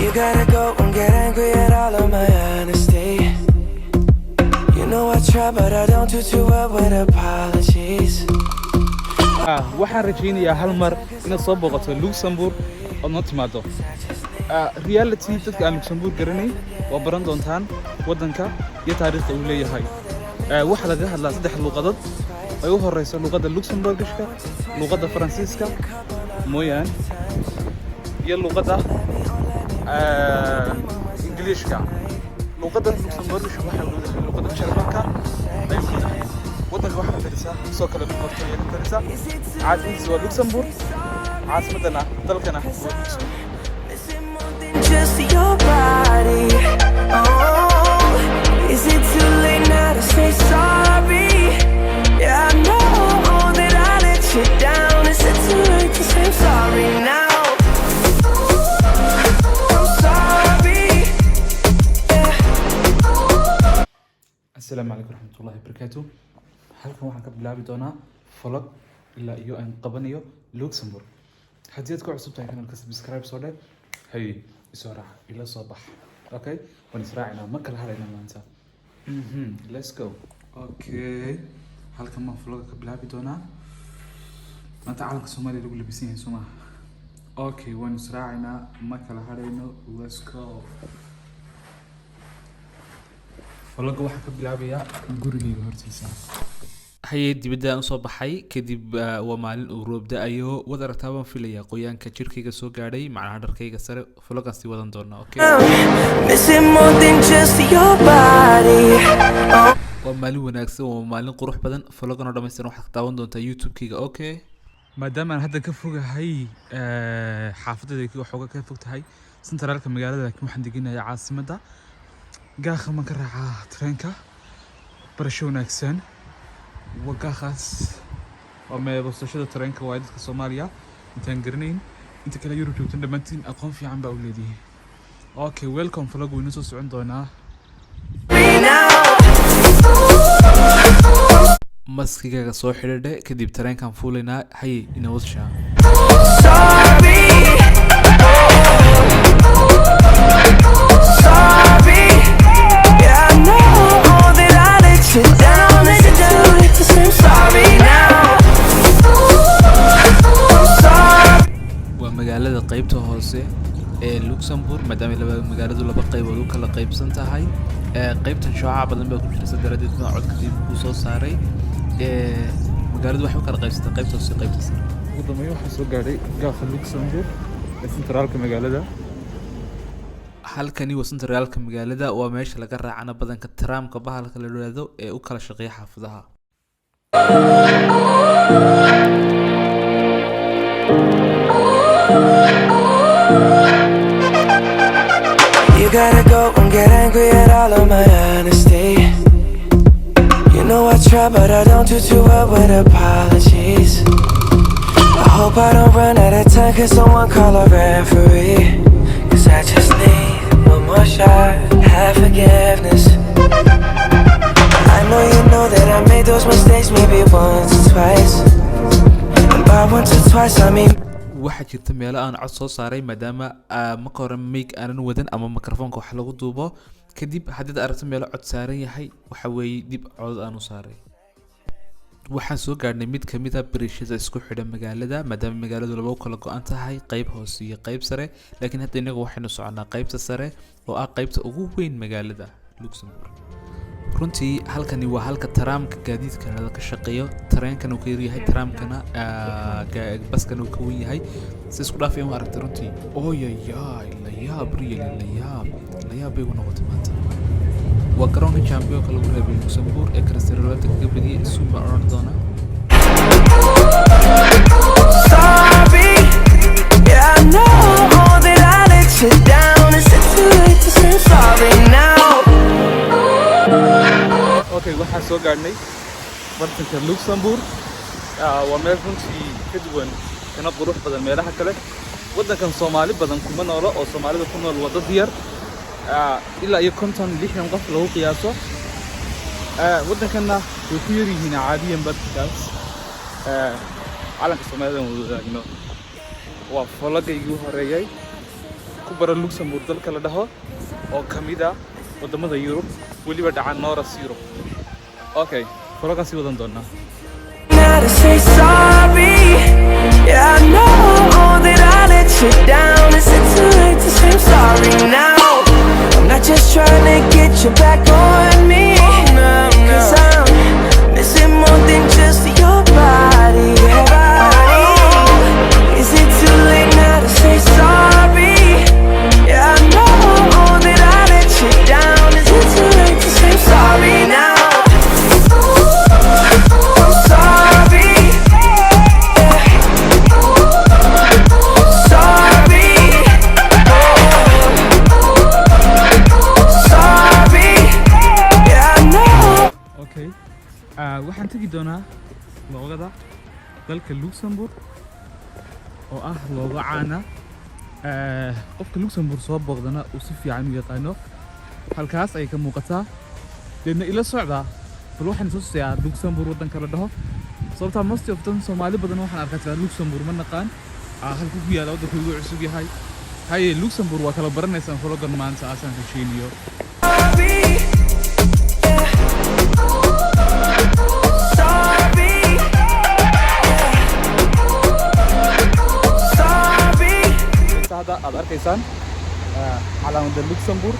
You gotta go and get angry at all of my honesty. You know I try, but I don't do too well with apologies. Waxaan rajaynayaa hal mar inaad soo booqato Luxembourg ood noo timaado. Reality, dadka aan Luxembourg garanayn waa baran doontaan waddanka iyo taariikhda uu leeyahay. Waxaa laga hadlaa saddex luuqadood, ay u horeyso luuqadda Luxembourgishka, luuqadda Faransiiska mooyaan iyo luuqadda Ingiliishka. Luuqadda Luxembourgishka waxay leedahay luuqadda Jarmalka ay leedahay. Waddanka waxaa ka talisa, sidoo kale boqortooya ka talisa. Caasimadiisa waa Luxembourg, caasimadana dalkana waa Luxembourg. Missing more than just your body. Oh, is it too late now to say sorry? Yeah, I know that I let you down. Is it too late to say I'm sorry now? I'm sorry. Yeah. Asalaamu calaykum waraxmatullahi wabarakaatu. Halkan waxaan ka bilaabi doonaa vlog ilaa iyo aan qabanayo Luxembourg. Haddii aad ku cusub tahay kanalka, subscribe soo dheh. Hay, isoo raac, ila soo bax. Okay, waan israacinaa, ma kala hadhayna maanta. Let's go. Okay, halkan baan vlogga ka bilaabi doonaa maanta. Calanka Soomaaliya lagu labisan yahay, soo maha? Okay, waan israacinaa, ma kala hadhayno. Let's go. Vlogga waxaan ka bilaabayaa gurigayga hortiisa. Haye, dibadda aan usoo baxay kadib, waa maalin uu roob da-ayo. Wad aragtaa baan filayaa qoyaanka jirkayga soo gaadhay, macnaha dharkayga sare. Vloggaan sii wadan doonaa, okay. Missing more than just your body. Oh. Waa maalin wanaagsan, waa maalin qurux badan. Vloggan oo dhammaystiran waxaad ka daawan doontaa YouTube-kayga. Okay, maadaama aan hadda ka fogahay xaafadayda, waxooga ka fog tahay centraalka magaalada, laakiin waxaan deganayaa caasimadda. Gaakha maan ka raacaa tareenka. Barasho wanaagsan. Waa gaakhaas, waa meebasashada tareenka. Waa dadka Soomaaliya intaan garanayn, inta kale Yurub joogtan dhammaantiin aqoon fiican baa u leedihi. Okay, welcome. Vlog wayna soo socon doonaa. Now. Maskigaaga soo xidhadhe, kadib tareenkan fuulaynaa. Haye, ina wadshaa. Sorry. Sorry. Yeah, I know that I let you down. Is it too late to say I'm sorry now? I'm sorry. Waa magaalada qeybta hoose ee Luxembourg. Maadaama laba magaaladu laba qaybood u kala qaybsan tahay, qaybtan shooca badan baa ku jira, sa daradeed baa codka dib kuu soo saaray. Magaaladu waxay u kala qaybsatay qaybta hoose iyo qaybta sare. Ugu dambeyn waxaa soo gaadhay gaakha Luxembourg ee centraalka magaalada. Halkani waa centraalka magaalada, waa meesha laga raacana badanka tramka, bahalka la yidhaahdo ee u kala shaqeeya xaafadaha. You gotta go and get angry at all of my honesty. You know I try, but I don't do too well with apologies. I hope I don't run out of time, 'cause someone call a referee. 'Cause I just need one more shot, have forgiveness. I know you know that I made those mistakes maybe once or twice. And by once or twice, I mean Waxaa jirta meelo aan cod soo saaray, maadaama marka hore mic aanan wadan ama microfoonka wax lagu duubo. Kadib haddiid aragto meelo cod saaran yahay, waxa weeye dib codod aan u saaray. Waxaan soo gaadhnay mid kamid a biriishada isku xidha magaalada, maadaama magaaladu laba u kala go-an tahay, qeyb hoose iyo qeyb sare. Laakiin hadda inagu waxaynu soconaa qeybta sare, oo ah qeybta ugu weyn magaalada Luxembourg. Runtii halkani waa halka tramka, gaadiidka la ka shaqeeyo. Tareenkana uu ka yaryahay tramkana, baskana uu ka wen yahay. Si isku dhaaf ayaan u aragtay runtii. Oyayaay, la yaab, really, la yaab, la yaab bay igu noqotay maanta. Waa garoonka championka lagu reebay Luxembourg ee Cristiano Ronaldo kaga badiyay. Isuun baan odhan doonaa. Sorry. Yeah, I know that I let you down. Is it too late to say I'm sorry now? Okay, waxaan soo gaadhnay bartanka Luxembourg. Waa meel runtii ka duwan kana qurux badan meelaha kale. Waddankan Soomaali badan kuma noolo, oo Soomaalida ku nool waa dad yar, ilaa iyo 50, 60 qof lagu qiyaaso. Waddankanna way ku yar yihiin caadiyan badkaas. Calanka Soomaalida aan wada wadaagno. Waa vlogaygii u horeeyay. Ku bara Luxembourg dalka la dhaho oo ka mid ah waddamada Yurub, weliba dhaca North Europe. Okay, vlog-gaan sii wadan doonaa. Now to say sorry. Yeah, I know that I let you down. Is it too late to say I'm sorry now? I'm not just trying to get you back on me. 'Cause I'm missing more than just your body. Oh, is it too late now to say sorry? Yeah, I know that I let you down. Is it too late to say I'm sorry now? I'm sorry. Yeah. Sorry. Sorry. Yeah, I know. Okay, waxaan tegi doonaa logo-da dalka Luxembourg oo ah logo caana. Qofka Luxembourg soo booqdana uu si fiican u yaqaano. Halkaas ayay ka muuqataa. Deedna ila socdaa bal, waxaan soo tusayaa Luxembourg waddanka la dhaho, sababtaa most of them Soomaali badan waxaan arkaa tiraa Luxembourg ma naqaan. Halku ku yaala, waddanku ugu cusub yahay. Haye, Luxembourg waa kala baranaysaan vlog-gan maanta aasaan rajeyniyo. Sorry. Yeah. Sorry. Yeah. Sorry. Hadda aad arkaysaan calaamadda Luxembourg.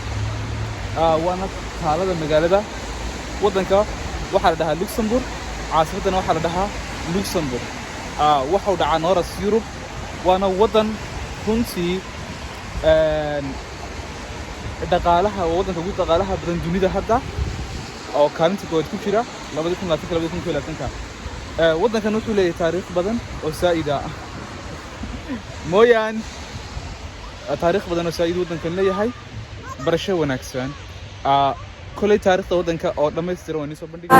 Waana taalada magaalada. Waddanka waxaa la dhahaa Luxembourg, caasimaddana waxaa la dhahaa Luxembourg. Waxau dhacaa North Europe, waana waddan runtii dhaqaalaha, waa waddanka ugu dhaqaalaha badan dunida hadda oo kaalinta koowaad ku jira 2020, 2021. Waddankan wuxuu leeyahay taariikh badan oo saa'id ah mooyaan, taariikh badan oo saa'id waddankan leeyahay. Barasho wanaagsan. Koley taariikhda waddanka oo dhammaystiran waan iisoo bandhigi.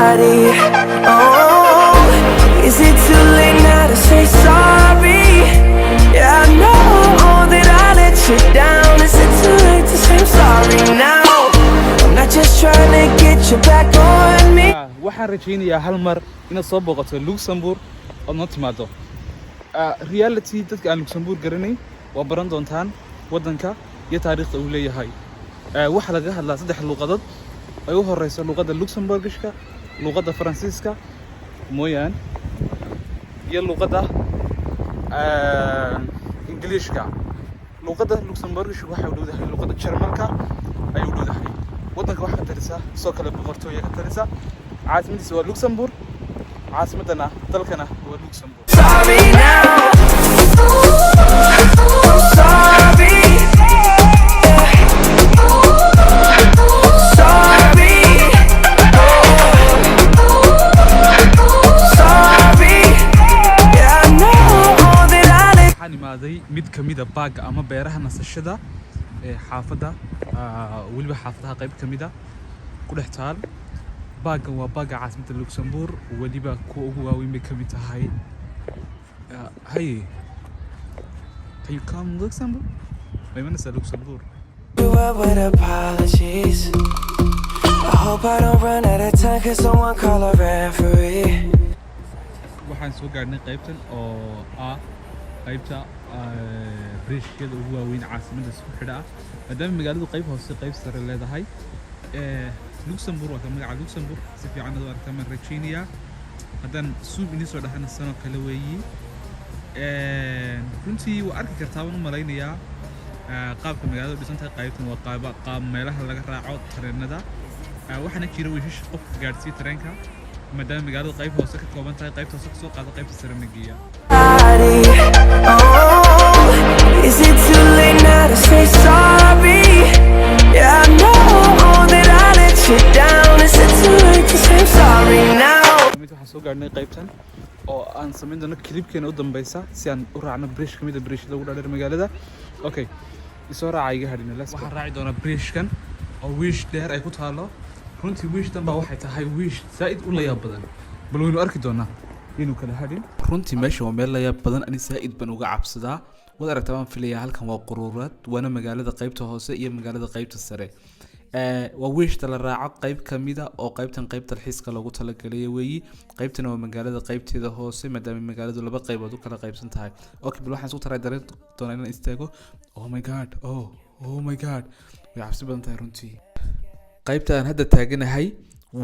Oh, is it too late now to say sorry? Yeah, I know that I let you down. Is it too late to say I'm sorry now? I'm not just trying to get you back on me. Waxaan rajaynayaa hal mar inaad soo booqato Luxembourg ood noo timaado. Reality, dadka aan Luxembourg garanayn waa baran doontaan waddanka iyo taariikhda uu leeyahay. Waxaa laga hadlaa saddex luuqadood ay u horeyso luuqadda Luxembourgishka, luuqadda Faransiiska mooyaan, iyo luuqadda Ingiliishka. Luuqadda Luxembourgishka waxay u dhowdahay luuqadda Jarmalka ayay u dhowdahay. Waddanka waxaa ka talisa sidoo kale boqortooya ka talisa. Caasimadiisa waa Luxembourg, caasimaddana dalkana waa Luxembourg. Sorry now. I'm sorry. Yeah. Sorry. Sorry. Yeah, I know that I let Waxaan imaaday mid ka mid a park-ga ama beeraha nasashada ee xaafadda, weliba xaafadaha qayb ka mid a ku dhex taal. Park-gan waa park-ga caasimadda Luxembourg, weliba kuwa ugu waaweyn bay ka mid tahay. Haye, can you come Luxembourg? Ma imanaysaa Luxembourg? you up with apologies. I hope I don't run out of time, 'cause someone call a referee. Waxaan soo gaadhnay qaybtan oo ah qaybta bridge-yada ugu waaweyn caasimadda isku xidha ah, maadaama magaaladu qayb hoose, qayb sare leedahay. Luxembourg waa ka magaca Luxembourg si fiican aad u aragtaan baan rajaynayaa. Haddaan zoom idiin soo dhahana, sanoo kale weeyi. Runtii waa arki kartaa baan u malaynayaa qaabka magaalada u dhisan tahay. Qaybtan waa qaaba qaab meelaha laga raaco tareenada. Waxaana jira wiishash qofka gaadhsiiya tareenka, maadaama magaalada qayb hoose ka kooban tahay, qaybta hoose kasoo qaada, qaybta sarena geeya. Oh, is it too late now to say sorry? Yeah, I know that I let you down. Is it too late to say I'm sorry now? Mid waxaan soo gaadhnay qaybtan oo aan samayn doono clip-keena u dambeysa si aan u raacno bridge kamid a bridge-yada ugu dhaadheer magaalada. Okay, isoo raaca, iga hadhina. Waxaan raaci doonaa bridge-kan oo wiish dheer ay ku taalo. Runtii wiishtan baa waxay tahay wiish zaa'id u layaab badan. Bal waynu arki doonaa inuu kala hadhin. Runtii meesha waa meel layaab badan, ani zaa'id baan uga cabsadaa. Waad aragtaa baan filayaa, halkan waa quruuraad, waana magaalada qaybta hoose iyo magaalada qaybta sare. Waa wiishta la raaco qayb kamida oo qaybtan qayb dalxiiska loogu talagalay weeyi. Qaybtana waa magaalada qaybteeda hoose, maadaama magaaladu laba qaybood u kala qaybsan tahay. Okay, bal waxaan isku taray dareen doonaa inaan istaago. Oh my God, oh, oh my God, way cabsi badan tahay runtii. Qaybta aan hadda taaganahay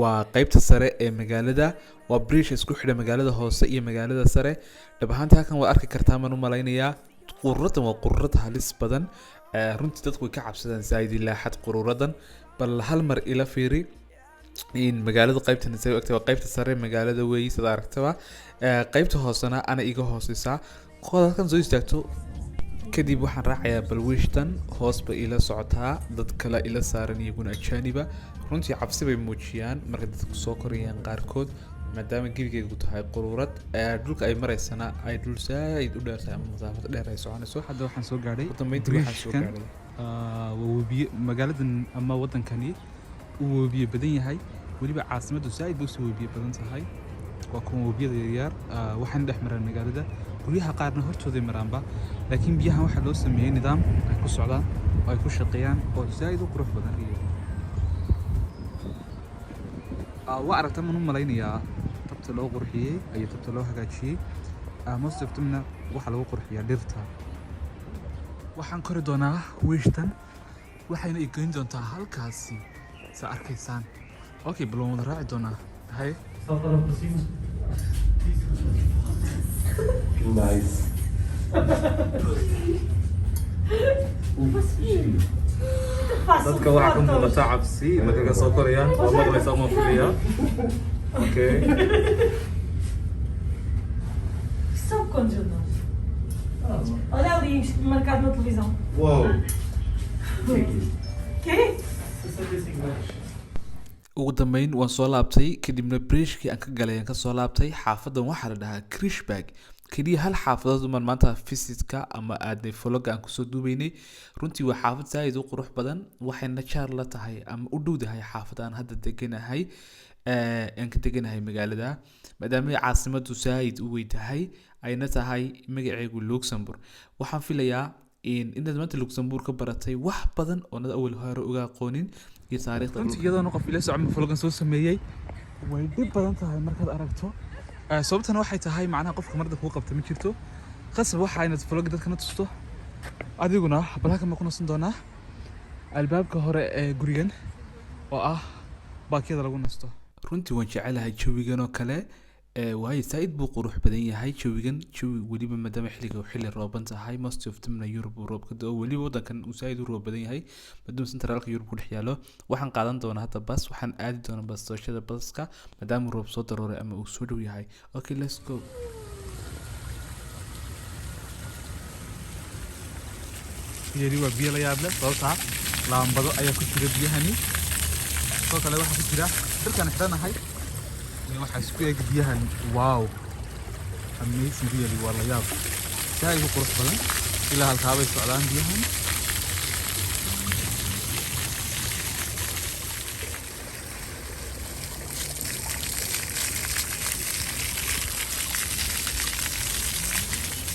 waa qaybta sare ee magaalada. Waa bridge isku xidha magaalada hoose iyo magaalada sare. Dhab ahaantii halkan waad arki kartaa maan u malaynayaa. Quruuradan waa quruurad halis badan. Runtii dadku way ka cabsadaan zaaid ilaa xad quruuradan. Bal hal mar ila fiiri in magaalada qaybtan say u egtahay. Waa qaybta sare magaalada weeyi, sida aragtaba. Qaybta hoosena ana iga hooseysaa. Qood halkan soo istaagto kadib, waxaan raacayaa balwiishtan, hoos bay ila socotaa. Dad kale ila saaran, iyaguna ajaaniba. Runtii cabsi bay muujiyaan markay dadku soo korayaan qaarkood, maadaama gebigeygu tahay quruurad, dhulka ay maraysana ay dhul zaaid u dheer tahay ama masaafad dheer ay soconayso. Hadda waxaan soo gaadhay Ugu dambeyntii waxaan soo bridge-kan. gaadhay Waa webiye. Magaaladan ama wadankani uu webiye badan yahay, weliba caasimaddu zaaid bay usii webiye badan tahay. Waa kuwa webiyada yaryar, waxayna dhex maraan magaalada, guryaha qaarna hortooday maraanba. Laakiin biyahan waxaa loo sameeyey nidaam ay ku socdaan oo ay ku shaqeeyaan oo zaaid u qurux badan. Waa aragta maan u malaynayaa tabta loo qurxiyey iyo tabta loo hagaajiyey. Most of them-na waxaa lagu qurxiyaa dhirta. Waxaan kori doonaa wiishtan, waxayna i geyn doontaa halkaasi saa arkaysaan. Okay, bal waan wada raaci doonaa. Haye. Salta lá para cima. Nice. Dadka waxaa ka muuqata cabsi markay ka soo korayaan. Waa maqlaysaa uma filaya. Okay. Só contra nós. Olha ali, marcado na televisão. Uou. Quê? 65 metros. Ugu dambeyn waan soo laabtay, kadibna bridgekii aan ka galay aan kasoo laabtay. Xaafadan waxaa la dhahaa Kirchberg. Keliya hal xaafadood umaan maanta visitka ama aadnay, vlogga aan kusoo duubaynay. Runtii waa xaafad zaaid u qurux badan, waxayna jaar la tahay ama u dhowdahay xaafad aan hadda deganahay, aan ka deganahay magaalada, maadaama caasimadu zaaid u weyn tahay, ayna tahay magaceegu Luxembourg. Waxaan filayaa in inaad maanta Luxembourg ka baratay wax badan oo nad awal hore uga aqoonin iyo taariikhda Runtii dhulka. Iyadoona qof ila socon vloggan soo sameeyey, way dhib badan tahay markaad aragto. Sababtana waxay tahay macnaha qofka marada kuu qabta ma jirto. Qasab waxa inaad vlog dadkana tusto adiguna. Bal halkan baan ku nasan doonaa, albaabka hore ee gurigan oo ah baakiyada lagu nasto. Runtii waan jecelahay jawigan oo kale, waayo zaaid buu qurux badan yahay jawigan. Jawi weliba maadaama xilliga uu xilli rooban tahay, most of them-na Europe uu roob ka da'o, weliba wadankan uu zaaid u roob badan yahay maadaama centraalka Europe ku dhex yaalo. Waxaan qaadan doonaa hadda bas, waxaan aadi doonaa bastooshada baska maadaama roob soo darooray ama uu soo dhow yahay. Okay, let's go. Biyani waa biyo la yaab leh, sababtaa laambado ayaa ku jira biyahani. Sidoo kale waxaa ku jira dharkaan xidhanahay iyo waxaa isku eg biyahan. Wow, amazing, really, waa la yaab zaaid u qurux badan. Ilaa halkaabay socdaan biyahan.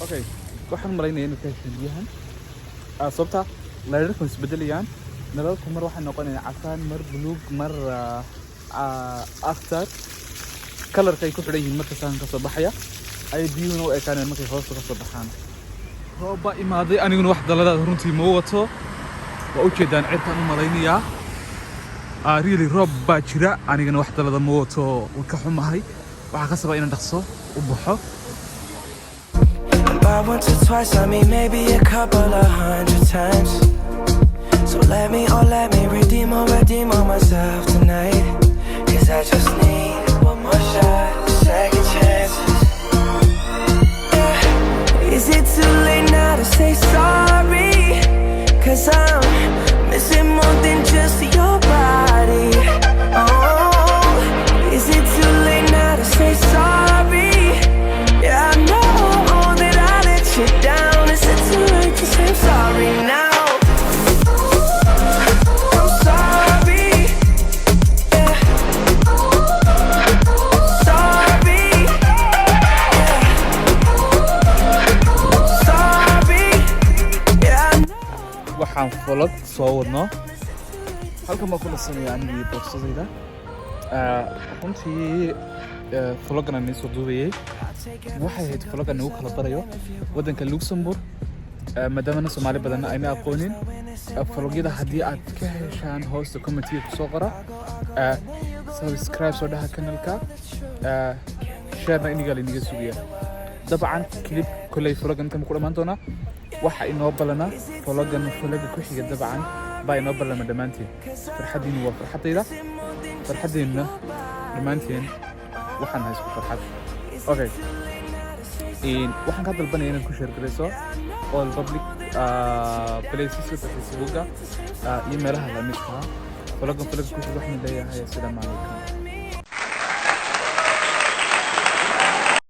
Okay, waxaan malaynaya inaad ka hesheen biyahan. Sababta layrarku isbedelayaan, nalalku mar waxay noqonayaan casaan, mar buluug, mar akhtar. Kalarka ay ku xidhan yihiin marka saan ka soo baxaya ayay biyuhuna u ekaanayaan markay hoosta ka soo baxaan. Roob baa imaaday, aniguna wax daladaada runtii ma wato. Waa ujeedaan cirkaan u malaynayaa. Really, roob baa jira, anigana wax dalada ma wato. Waan ka xumahay, waxaa ka sabaa inaan dhaqso u baxo. By once or twice, I mean maybe a couple of hundred times. So let me, oh, let me redeem or redeem on myself tonight. 'Cause I just need one more shot, second chances. Yeah. Is it too late now to say sorry? 'Cause I'm missing more than just your body. Oh, is it too late now to say sorry? Yeah, I know that I let you down. Is it too late to say I'm sorry now? I'm sorry. Yeah. Sorry. Yeah. Sorry. Yeah, I know. Waxaan vlog soo wadno. Halkan baan ku nasanaya anigii boorsadayda. Runtii vlogan aan idiin soo duubayay waxay ahayd vlogan nagu kala barayo waddanka Luxembourg, maadaamana Soomaali badanna ayna aqoonin. Vlogyada haddii aad ka heshaan, hoosta commentiga kusoo qora, subscribe soo dhaha kanalka, sharena inigaa lainiga sugaya. Dabcan clip kolley vlogan inta ku dhammaan doonaa. Waxa inoo balana vlogan vloga ku xiga. Dabcan baa inoo balama dhammaantiin. Farxaddiinu waa farxaddayda, farxaddeenna dhammaanteen waxaan nahay isku farxad. Okay, waxaan kaa dalbanaya inaad ku share garayso all public places sida Facebooka iyo meelaha lamidka ah. Vlogan vloga ku xiga waxaan leeyahay assalaamu calaykum.